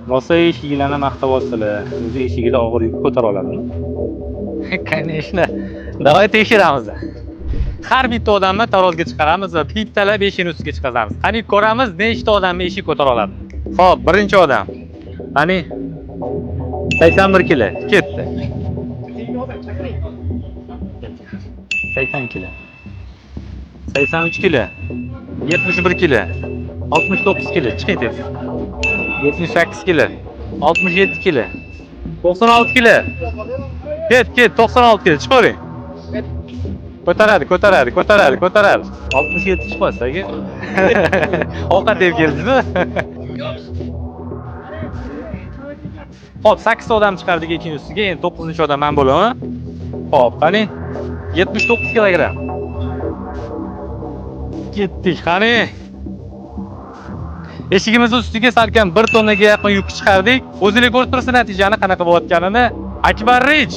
Rosa eshiginglarni maqtayapsizlar. O'zi eshigida og'ir yuk ko'tara oladimi? Конечно. Давай tekshiramiz. Har bitta odamni tarozga chiqaramiz va bittalab eshikni ustiga chiqazamiz. Qani ko'ramiz, nechta odamni eshik ko'tara oladi. Xo'p, birinchi odam. Qani 81 kilo. Ketdi. 80 kilo. 83 kilo. 71 kilo. 69 kilo. Chiqing tez. 78 kilo. 67 kilo. 96 kilo. Ket, ket, 96 kilo. Chiqavering. Ko'taradi, ko'taradi, ko'taradi, ko'taradi. 67 chiqyapsiz aka. Ovqat deb keldingizmi? Xo'p, 8 ta odam chiqardik ikkinchi ustiga. Endi 9-odam men bo'laman. Xo'p, qani 79 kilogramm. Ketdik, qani. Eshigimiz ustiga salkam 1 tonnaga yaqin yuk chiqardik. O'zinglar ko'rib turibsiz natijani qanaqa bo'layotganini. Akbar Rich.